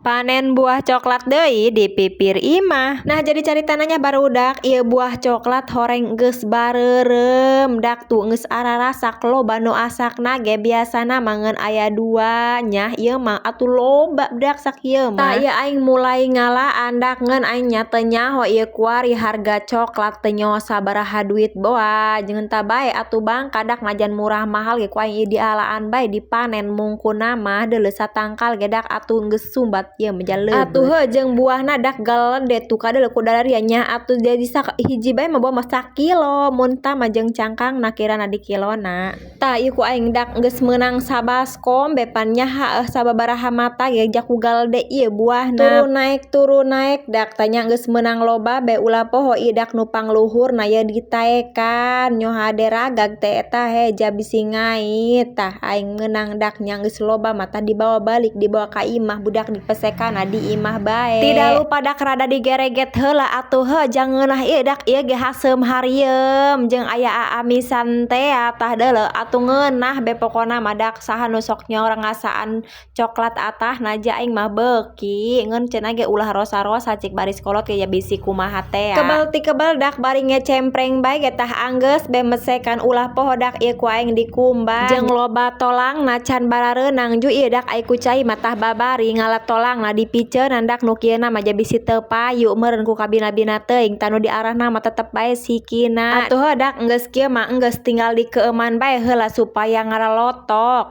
Panen buah coklat deui di pipir imah. Nah, jadi caritana nya, barudak, ieu buah coklat horeng geus bareureum dak tuh, geus ararasak, loba nu asakna ge. Biasana mah ngan aya dua nya, ieu mah atuh loba dak sakieu mah. Tah, ieu aing mulai ngalaan dak, ngan aing nya teu nyaho ieu kuari harga coklat, teu nyaho sabaraha duit boa. Jeung tah bae atuh bangka dak, najan murah mahal ge ku aing ieu dialaan bae, dipanen mungkuna mah. Deuleu satangkal ge dak atuh geus sumbat ieu mah jaleubeut. Atuh heuh, jeung buahna dak galede tuh, kadeuleu ku dalaria nya atuh. Jadi hiji bae mah boa mah sakilo, mun tah mah jeung cangkangna kirana dikilona. Tah, ieu ku aing dak geus meunang sabaskom be pan nya sababaraha mata ge jaku galede ieu buahna. Turun naek dak tanya geus meunang loba be. Ulah poho ieu dak nu pangluhurna ieu ditaekan, nyo hade ragag teh eta heja bisi ngait. Tah, aing meunang dak nya, geus loba mah tah dibawa balik, dibawa ka imah, budak dipesekana di imah bae. Tidak lupa dak rada digereget heula atuh heuh, jangeunah ieu dak, ieu ge haseum harieum jeung aya aamisan tea. Tah, deuleu atuh, ngeunah be pokona mah dak. Saha nu sok nyorang ngasaan coklat atahna ja aing mah beuki ngeun cenah ge ulah rosa-rosa, cik baris kolot ge ya bisi kumaha tea. Kebel ti kebel dak bari ngecempreng bae ge. Tah, anggeus be mesekan. Ulah poho dak ieu ku aing dikumbah jeung loba tolangna can barareunang ju ieu dak, ai ku cai mah tah babari ngala tolangna dipiceunan dak. Nu kieu mah ja bisi teu payu meureun ku kabina-bina teuing. Tah, nu diarahna mah tetep bae sikina atuh heuh dak. Geus kieu mah geus tinggal dikeueuman bae heula supaya ngaralotok.